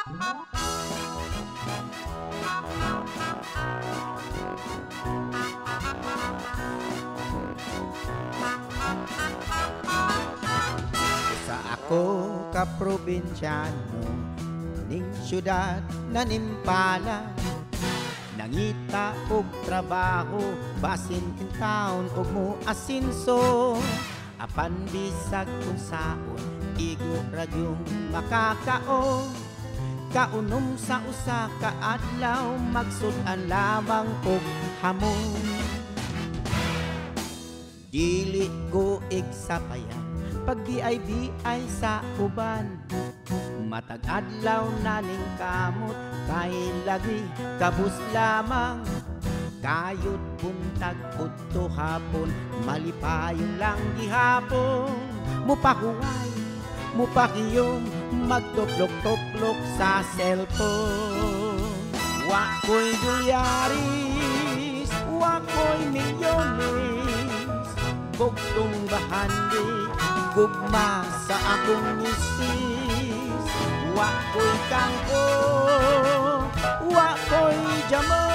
Sa ako ka probinsyano ning syudad na nimpala, nangita og trabaho basin in town og mo asinso. Apan bisag kung saon igo ra gyung makakaon. Kaunom sa usa ka adlaw magsud-an lamang og hamon. Dili ko igsapayan pag BIBI sa uban. Matag adlaw na ning kamot kay lagi kabus lamang. Kayod buntag udto hapon malipayon lang gihapon. Mupahuway, mupakiyom, magtuplok-tuplok sa cellphone. Wa ko'y dolyaris, wa ko'y milyones, bugtong bahandi, gugma sa akong misis. Wa ko'y kangko, wa ko'y jamo,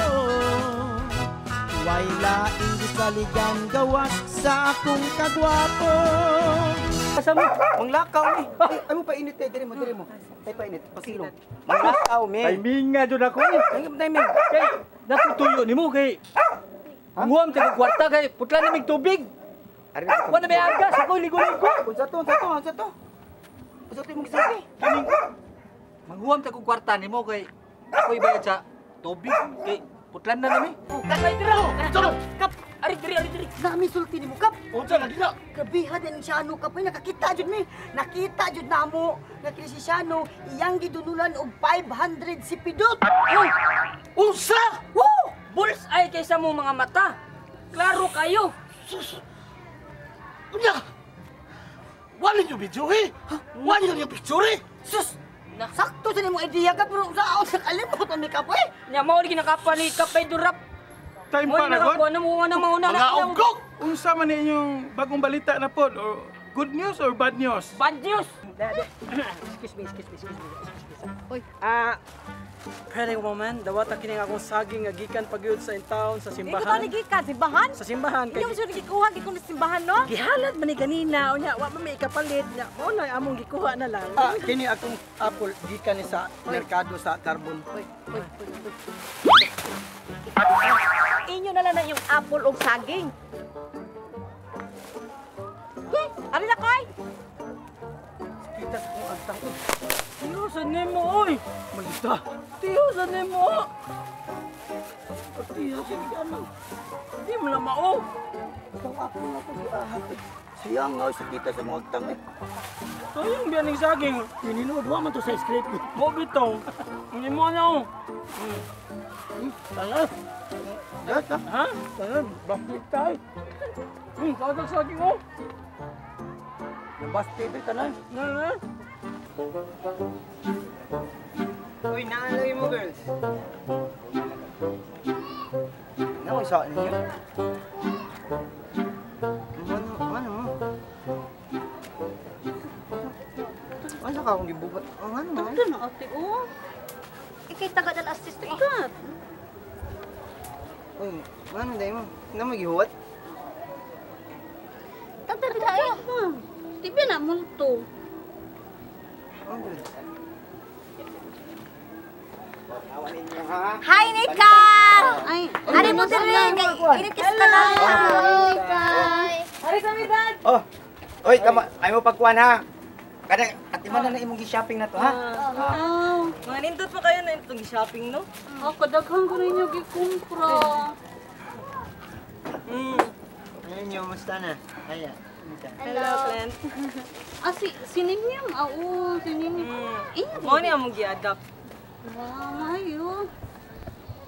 way laing gisaligan gawas sa akong kagwapo. Asa mo? Manglakaw mi. Ay, ay mo painit kay diri mo, diri mo. Ay painit, pasilong. Manglakaw mi. Timing nga jud ako eh. Ay timing. Kay natutuyo nimo kay. Nguam ta kwarta kay putla namig tubig. Wa na may agas ako ligo-ligo. Unsa to? Unsa to? Unsa to? Unsa to imong gisulti? Manguam ta kog kwarta nimo kay ako ibayad sa tubig kay putlan na nami. Kay dira. Kap, ari diri, ari diri. Nami sulti nimo kap. Unsa lagi na? Grabiha din siya ano kap, nakakita jud mi. Nakita jud namo nga kini si Shano iyang gidunulan og 500 si Pidot. Uy! Unsa? Woo! Bullseye kaysa mo mga mata. Klaro kayo. Sus. Unya. Wala niyo video eh. Wala niyo picture eh. Sus. Sakto sa nimo idea ka pero sa ako nakalimot mi kap eh. Nya mao lagi nakapalit kapay durap. Time pa na god. Ano mo na mauna Mga ugok. Unsa man inyong bagong balita na pod or good news or bad news? Bad news. Excuse me, excuse me, excuse me. Excuse me. Uy. Pretty woman, dawata kini akong saging nga gikan pagyud sa intaon sa simbahan. Ikaw tani gikan simbahan? Sa simbahan kay. Inyo mo gikuha gikan sa simbahan no? Gihalad man ni ganina unya wa man may ikapalit nya. Mao na among gikuha na lang. Kini akong apple gikan ni sa merkado sa Carbon. Uy, uy, uy. Inyo na lang na yung apple og saging. Ari na koy. Kita sa kong agtang. Tiyo sa nimo oy. Malita. Tiyo sa nimo. Tiyo sa nimo. Di mo na mao. Ang apple na ko giahap. Sayang nga sa kita sa mga agtang eh. Sayang biya ning saging. Tininuod wa man to sa script. Mo bitaw. Hindi mo na oh. Tanan. Ha? Tanan, bakit tayo? Sagag saging oh. Nabasti ito tanan. Na. Uy, naalagay mo girls. Ano sa ninyo? Ano, ano mo? Ano ka akong gibubat? Ano mo? Ito na ate oh. Ikay taga dala assist ikat. Uy, ano dai mo? Na mo gihuwat? Tatar ka eh. Di ba na multo? Hi, Nika! Ay, Ari mo diri kay init kasi tanan. Hi. Ari kami dad. Oh. Oy, tama, ay mo pagkuan ha. Kanang atiman na na imong gi-shopping na to ha. Oh. Mga nindot pa kayo na itong shopping no? Oh, kadaghan ko ninyo gikumpra. Ano niyo, musta na? Aya. Hello, Clint. Ah, si Nimyam. Ah, oo, si Nimyam. Mo ni among gi-adapt. Wow, maayo.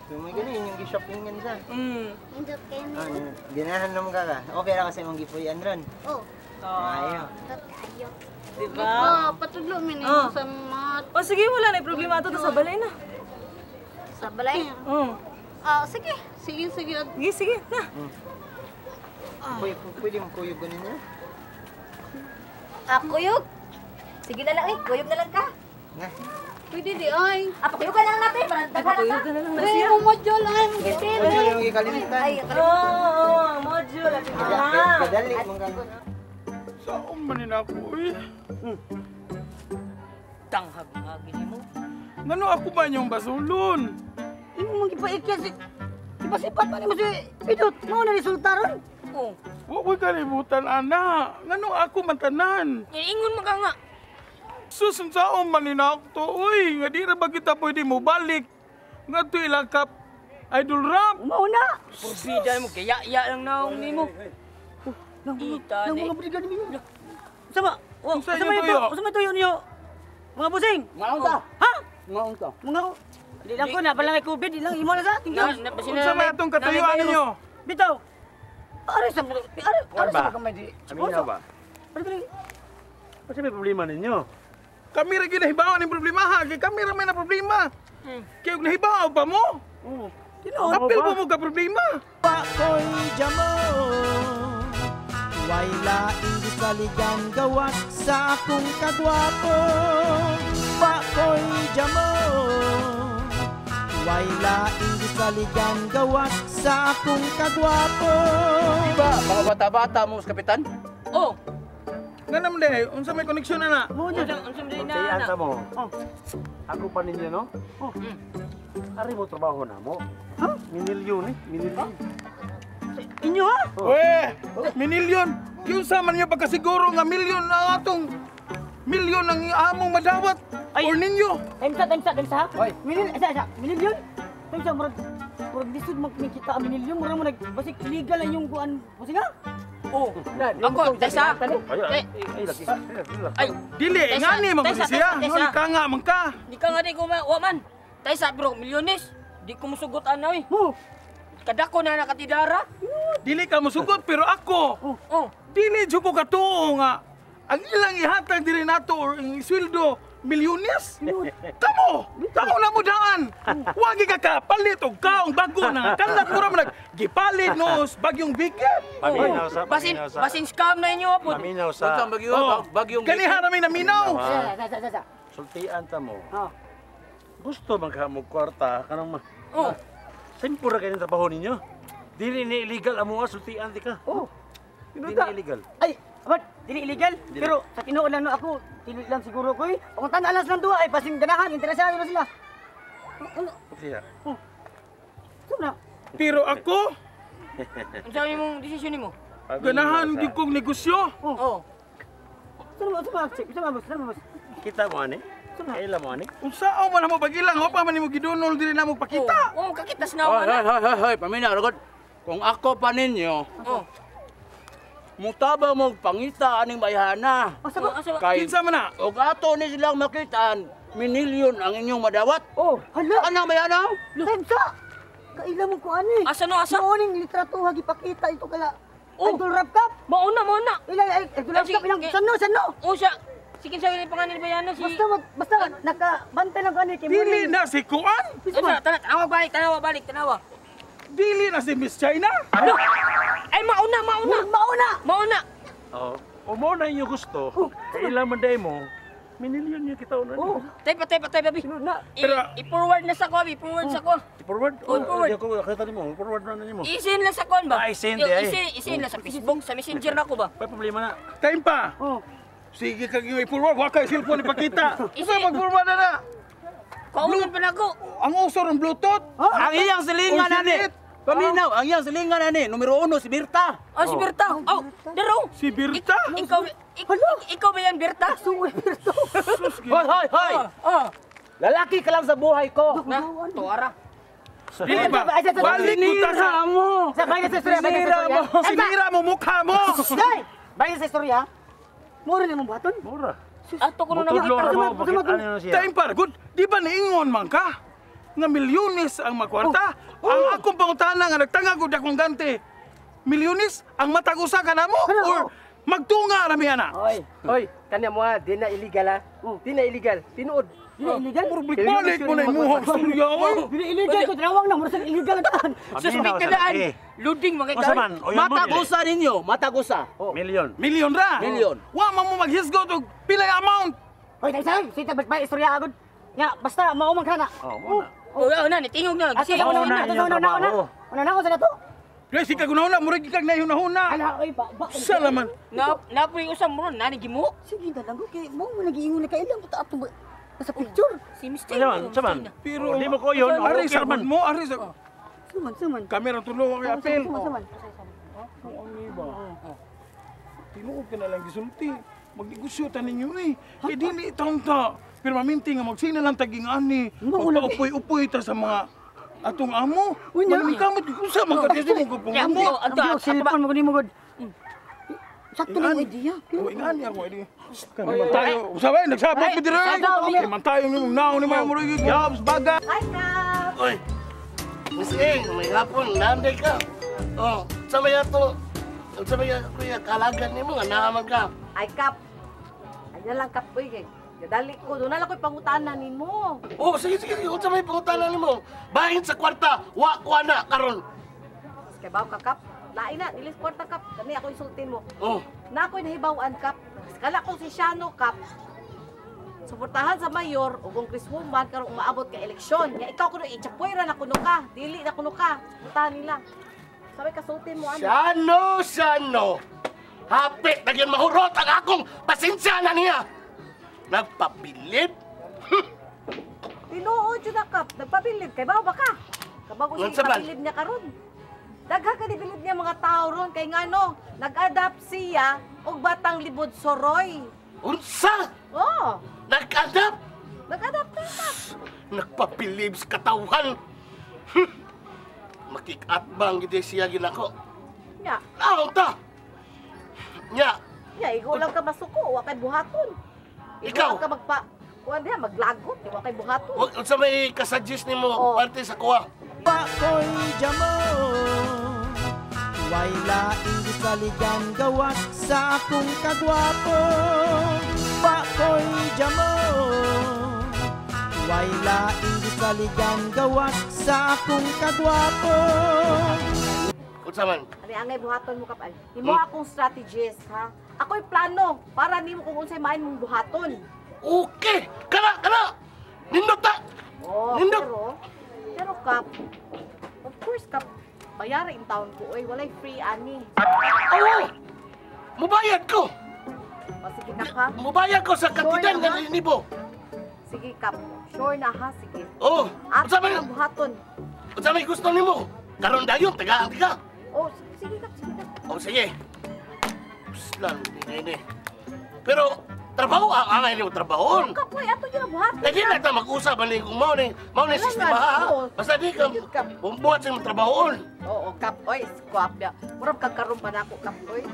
So, may ganun yung gi-shopping nga nisa. Nindot kayo Ah, ganahan naman ka ka. Okay ra kasi mong gipuy-an ron. Oh. Maayo. Nindot kayo. Diba? Ah, patudlo mi ninyo sa mat. Oh, sige, wala na problema ato sa balay na. Sa balay? Ah, sige. Sige, sige. Sige, sige. Na. Pwede mo kuyog ganin niya? Ah, kuyog? Sige na lang eh, kuyog na lang ka. Na. Pwede di ay. Pakuyugan na lang natin para daghan na ta. Ay, mo module ay mong gitin. Module yung gikalimutan. Ay, Oo, module ati mama. Kadali mong kan. Saan man ni ako eh? Tanghag-hagin nimo. Ngano ako ba niyong basulon? Imo mong gipaikya si Ipasipat man nimo si Pidot. Mao na resulta ron. Oh, Wa ko'y kalibutan, ana. Ngano ako mantanan? ingon man ka nga. Sus, unsaon man ni to, uy. Nga di ra ba kita pwede mo balik? Nga to ilakap Idol Rap. Mao na. Purbida mo kaya ya lang naong nimo. Ita Nang ni. mga bodyguard ninyo. Sama. Unsa Unsa inyo may tuyo? Unsa may tuyo niyo? Mga busing. Mga unsa? Ha? Mga unsa? Mga Di lang ko na pala may COVID, di lang imo na sa. Tingnan. Unsa may atong katuyuan ninyo? Bitaw. Are sa are are sa kamay di. Aminaw ba? Are dili. Kasi may problema ninyo. Kami ra gyud nahibaw ning problema ha. Kay kami ra may na problema. Kay og nahibaw pa mo. Tinuod. Apil mo mo ka problema. Pakoy jamo. Way laing gisaligan gawas sa akong kagwapo. Pakoy jamo. Way laing gisaligan gawas sa akong kagwapo. Diba, mga bata-bata mo, kapitan? Oh, Nga naman day, unsa may koneksyon na na? unsa unsa man na Kaya na. sa mo. Ako pa ninyo, no? Oh. Ari mo trabaho na mo. Ha? Minilyon eh. Minilyon. Inyo ha? Weh, minilyon. Kinsa man niyo pagkasiguro nga milyon ang atong milyon ang among madawat or ninyo. Times sa. Minil sa minilyon. Times sa murag murag lisod man kita ang minilyon murag mo nag basig illegal ang yung kuan. Basig ha? Oh, ako tesa. Ay, ay, lagi. Ay, Dili, Tesa, ngani man tesa, ko siya. tesa, tesa. Ngani ka nga man ka. Di ka nga di ko ma, wa man. Tesa bro, milyones. Di ko musugot ana oy. Oh. Kadako na nakatidara. Dili ka musugot pero ako Oh, dili jud ko katuo nga ang ilang ihatag diri nato or ang isweldo milyones. Tamo, tamo na mo daan. Wagi ka kapalit og kaong bago na kanlat mo ra man nag gipalit nos bagyong bigat. Paminaw sa, basin paminaw sa. basin scam na inyo po. Paminaw sa. Unsang bagyo, Oh, bagyong Kaniha ra may naminaw. Sa. Sultian ta mo. Oh. Gusto man ka mo kwarta kanang ma. Oh, Simple ra kay trabaho ninyo. Dili ni illegal amo sultian di ka. Oh. Dili ni illegal. Ay, abad, dili illegal. Pero sa tinuod lang no ako, dili lang siguro ko eh. Kung tanalas lang duha ay basing ganahan, interesado na sila. Ano? Siya. Saan na? Pero ako unsa imong desisyon nimo? ganahan gyud kong negosyo. Oh. Saan mo? Saan mo? Saan mo? Saan mo? Kita mo ani? Kaila mo ani? Unsaon man mo pagilang, wa pa man nimo gidunol diri namo pakita. Oh, kakitas na Hoy, man. hoy, hoy, hoy, hoy, paminaw ragod. Kung ako pa ninyo, Oh. mutabang mo pangita aning bayhana. Asa ba? Asa ba? Kay Kinsa man na? og ato ni silang makitaan, minilyon ang inyong madawat. Oh, hala. Anang bayhana? Times sa. Kaila mo ko ani. Asa no asa? Maoning literatura gipakita ito kala. Oh. Idol Rap Cup. Mauna, mauna. Ilang ay, Idol Rap Ay, sige, Cup ilang okay. sano sano. Oh, siya. Sige sa ni pangalan ni bayhana si Basta basta nakabantay lang ko ani kay Dili na si Kuan. Unsa tanawa balik, tanawa balik, tanawa. Dili na si Miss China. Ano? Ay mauna, mauna. Mauna. Mauna. Oo. O mo na inyo gusto, kaila man day mo, minilyon niyo kita una. Oh, Tay patay patay babi. na. I-forward na sa ko, i-forward sa ko. Forward. Oh, forward. Di ako nakita nimo, forward na nimo. I-send lang sa kuan ba? Ah, i-send, ay. I-send lang sa Facebook, sa Messenger na ko ba? May problema na. Time pa. Oh. Sige kag yung i-forward, wa kay cellphone ipakita. Unsa mag-forward na na? Kaunan pa na ko. Ang uso ron Bluetooth. Ang iyang silingan Oh, ani. silit. Paminaw, ang iyang silingan ani, numero 1 si Birta. Oh, si Berta. Oh, daro. Si Birta. Ikaw ikaw ba yan, Berta? Suwi Berto. Hoy, hoy, hoy. Oh. Lalaki ka lang sa buhay ko. Na, tuara. Dili ba? Balik ko ta sa mo. Sa bagay sa istorya, bagay sa istorya. Sinira mo mukha mo. Day! Bagay sa istorya. Mura na mong buhaton. Mura. Ato ko na Mutudlo nakita. ra mo, bakit ano na siya? Time para good. Di ba niingon man ka? Nga milyones ang magkwarta. Ang akong pangutana nga nagtangag og dakong gante. Milyones ang matag usa ka namo or magtunga ra mi ana. Hoy, hoy, kanya mo ha, di na illegal ha. Di na illegal, tinuod. Di na illegal. Balik mo na imuhang storya oy. Di na illegal ko tinawag na mura sa illegal ang daan. Suspect ka daan. Loading mga Unsa man? O yun mo, Matag dili. usa ninyo, matag usa. Milyon. Milyon ra. Milyon. Wa man mo maghisgot og pilay amount. Hoy, tay say, sita balik istorya agad. Nya, basta mao man kana. Oh, mo na. Oh, na nitingog na. Ato sa una na, ato sa una na. Una na ko sa nato. Kaya si kagunahuna, murag kag nahunahuna. Ala, oy, ba. Salaman. Na napoy usam mo ron, nani gimo. Sige na lang kay mo mo nagiingon na kailang buta ato sa picture. Si Mr. Saman. Pero di mo ko yun. Ari sa mo, ari sa. Suman. Kamera tulo kay apel. Suman. Ang iba. Tinuod ka na lang gisulti. Magnegosyo ta ninyo eh. Kay dili taon ta. Pero maminti nga magsina lang taging ani. Magpaupoy-upoy ta sa mga atong amo. Maningkamot unsa man ka dito mo kapungo. Ang cellphone mo gani mo gud. Sakto lang idea. O ingani ako idea. Kami tayo. Usabay nagsabot mi dire. Kay man tayo ni naon ni mga murag jobs baga. Hi Kap. Oy. Miss Ing, may hapon nanday ka. Oh, sa may ato. Sa may kuya kalagan nimo nga naaman ka. Ay Kap. Ay na lang Kap oy kay. Dali ko, doon na lang ko'y pangutana nimo. Oh, sige. Unsa may pangutana nimo? Bahin sa kwarta, wa ko na karon. Kay baw ka Kap. Lain na, dilis kwarta Kap. Kani ako insultin mo. Oh. Na ako'y nahibaw-an Kap. Kala ko si Shano Kap. Suportahan sa mayor ug kung Chris Woman karon umaabot ka eleksyon. Nya ikaw kuno itsapuera na kuno ka, dili na kuno ka. Suportahan nila. Sabi kasultin mo ano. Shano. Hapit na gyud mahurot ang akong pasensya na niya. Nagpabilib? Tinuod yun na, Kap. Nagpabilib. Kay bawa ba ka? Kabago siya ipabilib niya karon. Daghan ka nibilib niya mga tao ron. Kay ngano, nag-adapt siya og batang libod soroy. Unsa? Oo. Nag-adapt? Nag-adapt na, Kap. Nagpabilib sa katawhan. Makikatbang gid siya ginako. Nya. Naon ta? Nya. Nya, ikaw lang ka masuko. Wa kay buhaton. Ikaw ka magpa kuan diha maglagot, wa kay buhaton. Unsa may kasuggest nimo parte sa kuha? Pakoy jamo. Way laing gisaligan gawas sa akong kagwapo. Pakoy jamo. Way laing gisaligan gawas sa akong kagwapo. Unsa man? Ani angay buhaton mo Kap. Imo akong strategist ha. Ako'y plano para nimo kung unsay main mong buhaton. Okay, kana. Nindot ta. Oh, nindot. Pero Kap, of course Kap, bayara in town ko oy, walay free ani. Oh! Mubayad ko. O sige Kap ha. Mubayad ko sa katidan nga libo. Sige Kap, sure na ha, sige. Oh, unsa man buhaton? Unsa may gusto nimo? Karon dayon tagaan ka. Oh, sige Kap, sige Kap. Oh, sige. Lang, hindi. Pero, trabaho, ang angay niyo trabahoon. Kapoy, ato yun ang buhaton. Hindi na ito mag-usap, kung mao ni sistema, ha? Basta di ka, bumubuhat sa imong trabahoon. Oo, Kap, oy, squap ya. Murag kagkaroon pa na ako, Kap, oy.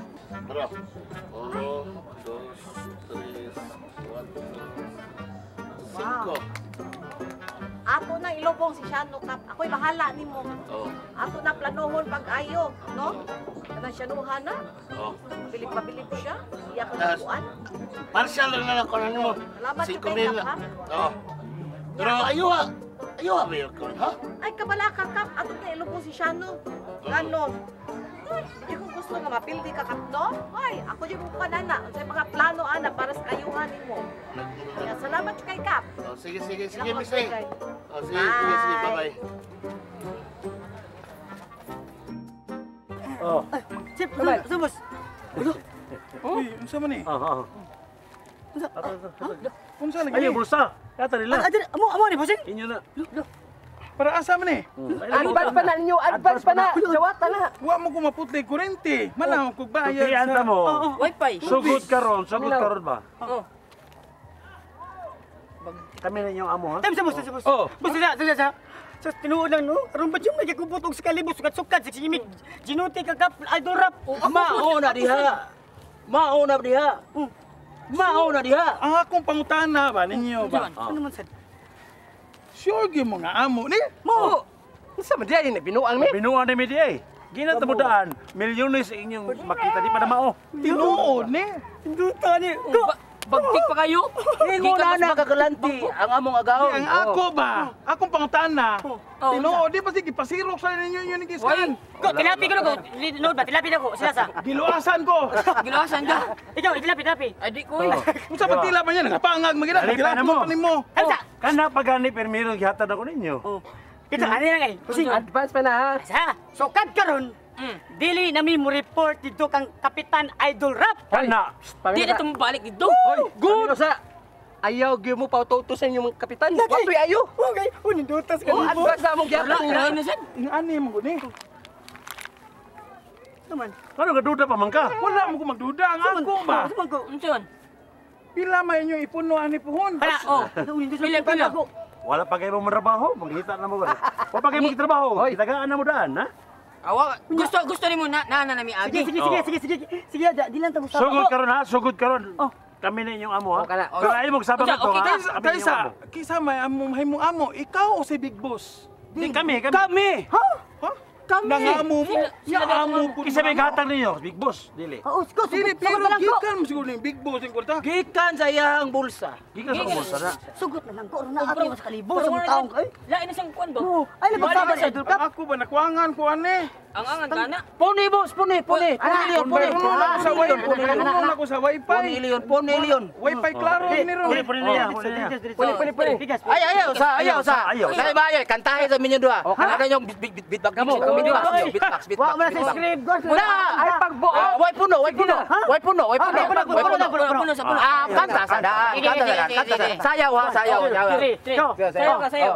Tara. 1, 2, 3, 4, 5. Ato na ilobong si Shano, Kap. Ako'y bahala nimo. Oh. Ato na planohon pag-ayo, no? Kanang Shanuhan na. Oh. Pabilib-pabilib siya. Iya ko nakuan. Partial lang na ako na nimo. Salamat 5 mil. ha? Oo. Pero ayuha. Ayuha ba yun, ha? Ay, kabala ka, Kap. Ato na ilobong si Shano. Gano? Ay, di ko gusto nga mapildi ka, Kap, no? Ay, ako di mo kanana. Sa mga plano, ana, para sa kayuhan nimo. Kaya salamat kay Kap. Oh, sige, Miss A. Oh, sige, bye-bye. Oh. Chip, subos. Uy, unsa man eh? Oo. Unsa lagi? Ay, bulsa. Yata nila. Amo ni bossing? Inyo na. Para asa man eh? Advance pa na ninyo, advance pa na. Jawata na. Wa mo ko maputli kurente. Manahon kog bayad Tukian ta mo. Wifi. Sugod karon ba? Oo. Kami na inyong amo ha. Time sa boss, sa boss. Oh. Boss, sa. Sa tinuod lang no. Aron ba jud nagkubot og sa kalibo sukat-sukat sa simig. Ginuti ka Kap, idol rap. Mao na diha. Mao na diha. Mao na diha. Ang akong pangutana ba ninyo ba? Ano man sad? Sure gyud mo nga amo ni. Mo. Unsa man diay nagbinuang mi? Binuan ni mi di ay. Ginatmudaan, milyones inyong makita di pa na mao. Tinuod ni. Induta ni. Ko. Bagtik pa kayo. Ingon na na kagalanti ang among agawon. Ang ako ba? Akong pangutana. Tinuod di pa sige pasirok sa ninyo yun ni Giskan. Ko tilapi ko ko. Nood ba tilapi na ko sila sa. Giluasan ko. Giluasan ka. Ikaw tilapi tilapi. Ay di ko. Unsa pa tila pa niya nagapangag magila Dali pa na mo. pa nimo. Ano sa? Kana pagani permiro gihatag ako ninyo. Ito ani lang ay. Kusing. Advance pa na ha. Sa. So kad karon dili nami mo report dito kang Kapitan Idol Rap. Kana. Di na tumubalik dito. Good. Sa ayaw gyud mo pauto-utosan yung kapitan. Wa toy ayo. Okay, unindutas ka Oh, nimo. advance na among gihatag ninyo. Lain na sad. Ani mo gud ni. Naman. Ano ka duda pa man ka? Wala mo ko magduda ang ako ba? Suman ko. Unsa man? Pila man inyong ipuno ani puhon? Wala. Oh. Pila Pila, pila. Wala pa kayo mo trabaho, manghita na mo. Wa pa kayo mo trabaho. Gitagaan na mo daan, ha? Awa, gusto nimo na na nami agi. Sige sige sige sige sige. Sige, di lang ta Sugod karon ha, sugod karon. Oh. Kami na inyong amo ha. Oh, kana. Pero ayaw mo sabang Unsa, ito okay ha. Kaysa Kami inyong kaysa amo. kaysa may amo mahimong amo, ikaw o si Big Boss? Di kami, kami. Kami. Ha? Ha? Kami. Nangamo mo. Sila Amo po. Kisa may gatang ninyo, Big Boss, dili. Oo, sugod Dili sugod pero na lang ko. gikan mo siguro ning Big Boss yung kwarta. Gikan sa iyang bulsa. Gikan sa bulsa na. Sugod na lang ko ron na ati mas kalibo sa mga taong kay. Lain na siyang kuan ba? Oo, ay labag sa Idol Cup. Ako ba nakuangan ko ani? Ang angan ka na. Puni boss, puni, puni. Puni leon, puni. Puno na ko sa wifi. Puno na ko sa wifi. Puni leon, puni leon. Wifi klaro ni ron. Puni, puni niya, puni niya. Puni puni puni. Ay ayaw sa ayaw sa. Ayaw sa. Ay ba ayaw kantahe sa minyo duha. Ano yung beatbox kamo? Beatbox, beatbox, beatbox. Wa man sa script. Na, Ay pagbuo. Way puno, way puno. Way puno, way puno. Way puno. Puno sa puno. Ah, kanta sa daan, kanta sa daan, kanta sa. Sayaw ha, sayaw. Go. Sayaw ka, sayaw.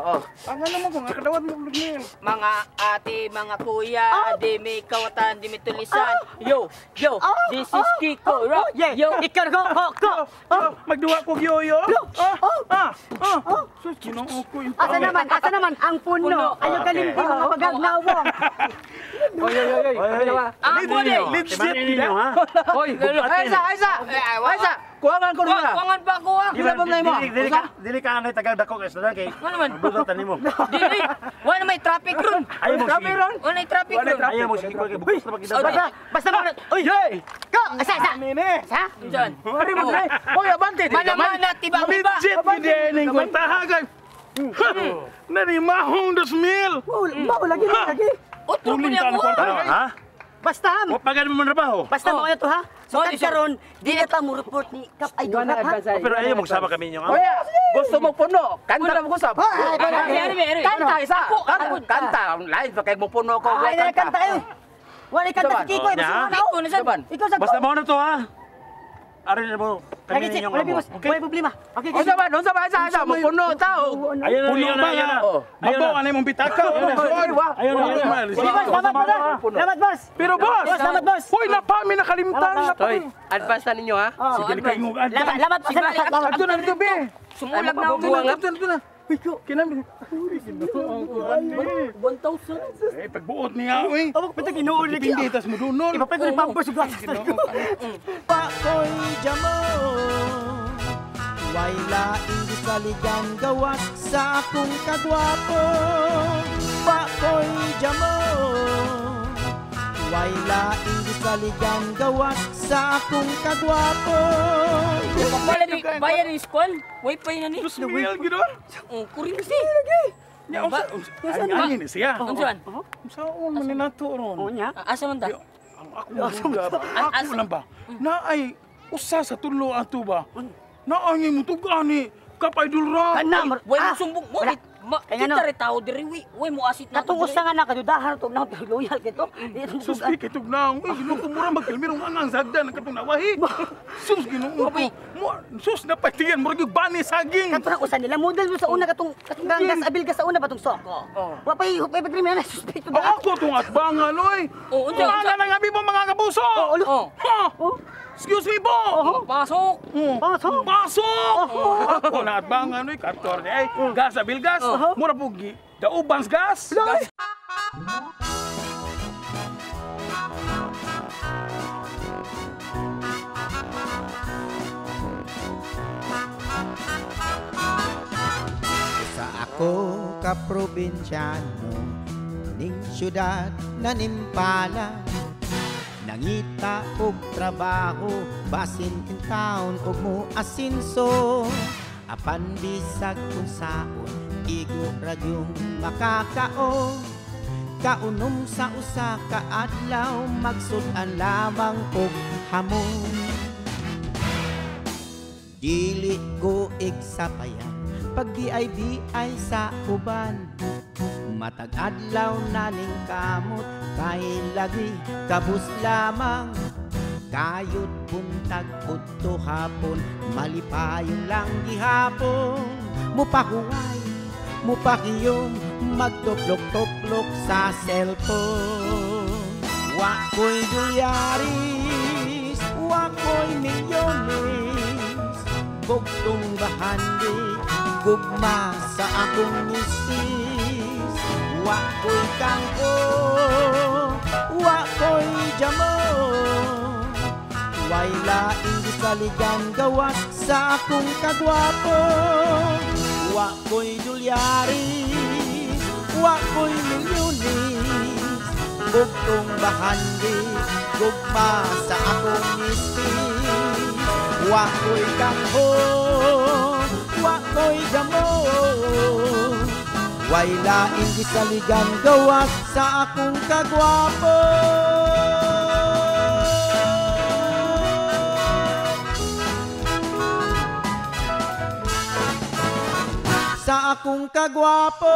Ang ano mo kung kadawat mo niya. Mga ate, mga kuya, di may kawatan, di may tulisan. Yo, yo, this is Kiko Rock. Yeah, Yo, ikaw ko ko ko. Magduwa ko yoyo. Ah, ah. Sus, Ginoo ko yung Asa naman, asa naman ang puno. Ayaw kalimti mga pagagnawong. Oy oy oy. Oy, oy. ang puni. Legit Timanin ninyo ha. Oy, ay sa, ay sa. Ay sa. Kuangan ko na. Kuangan pa ako ah. Dili ba na mo? Dili ka anay tagal dako kay sa kay. Ano naman? Magduda tani mo. Dili, wala may traffic ron. Ayaw mo sige. Wala may traffic ron. Ayaw mo sige kay bukos na pagkita. Basta basta mo. Uy. Ko, asa asa. Sa? Diyan. Ari mo na. Oy, abante di Mana mana tiba tiba. Legit gid ning kwarta kay. Narimahong 2,000. Mao lagi lagi. Otro po niya ako. Ano ha? Basta Wa pa gani mo trabaho. basta mo to ha. So Oh, kad karon di na ta mo report ni Kap Idol Rap ha. Pero ayaw mo sama kami inyong amo. Oy, gusto mo puno. Kanta mo kusab. Kanta isa. Kanta, lain pa kay mo puno ko. Ay, na kanta eh. Wala kanta si Kiko eh. Nya. Basta Kiko na sad. Ikaw sa Basta mo na to ha. Ari na mo. Kami Lagi inyong wala amo. bimos. Wala problema. Okay, Unsa ba? Unsa ba? Isa isa mo puno tao. Ayun na, Puno ayun na, ba ayun nga? na. Ayun Mabaw na. anay mong bitaka. Ayun na, ayun na. Sige boss, salamat boss. Salamat boss. Pero boss, Boss, salamat boss. Hoy, napami nakalimtan na pa. Advance na ninyo ha. Sige, kay ngog Lamat, lamat, salamat, salamat. Adto na dito be. Sumulag na ako. Adto na, adto na. Kinami. 1,000. Eh, pagbuot niya, uy. Awag pa ito, ginuulit. Dipindi, tas mo dunol. Ipapay ko ni Pampers yung gatas na ko. Pakoy jamo. Way laing gisaligan gawas sa akong kagwapo. Pakoy jamo. Way laing gisaligan gawas sa akong kagwapo. Wala ni bayar ni school. Wifi na ni. 2,000 gid. Oh, kuring kasi. Nya unsa ani ni siya. Unsa man? Unsaon man ni nato ron? Unya. Asa man ta? Ang ako ba? Ako lang ba? Naay usa sa tulo ato ba? Naay mo tugani Kap Idol Rock. Kana Way mo sumbong mo. Kaya Kita rin tao diri wi. Way mo asit na. Katong usa nga na kadudahan to na loyal kito. Sus, di kay tugnaong. Uy, Ginoo ko mura magkalmirong ang ang sagdan ang katong nawahi. Sus, Ginoo ko. Sus, napatiyan murag yung bani saging. Kato na usa nila model mo sa una katong katong gas abil ka sa una batong soko. Wa pay pay padri na suspect to. Ako tong atbangan oy. Oh, unsa unsa na nga bibo mga kapuso. Oh. Excuse me po. Pasok. Pasok. Pasok. Ako na atbangan oy kator ay gas abil gas. Mura pugi. Daubans gas. Sa ako ka probinsyano ning syudad na nimpala. Nangita og trabaho basin in town og mo asinso. Apan bisag unsaon, igo ra gyung makakaon. Kaunom sa usa ka adlaw, magsud-an lamang og hamon. Dili ko igsapayan pag di ay sa uban. Matag adlaw naning kamot kay lagi kabus lamang. Kayod buntag udto hapon, malipayon lang gihapon. Mupahuway, mupakiyom, magtuplok-tuplok sa cellphone. Wa ko'y dolyaris, wa ko'y milyones, bugtong bahandi, gugma sa akong misis. Wa ko'y kangko, wa ko'y jamo, way laing gisaligan gawas sa akong kagwapo. Wa ko'y dolyaris, wa ko'y milyones, bugtong bahandi, gugma sa akong misis. Wa ko'y kangho, wa ko'y jamo, way laing gisaligan gawas sa akong kagwapo. Sa akong kagwapo.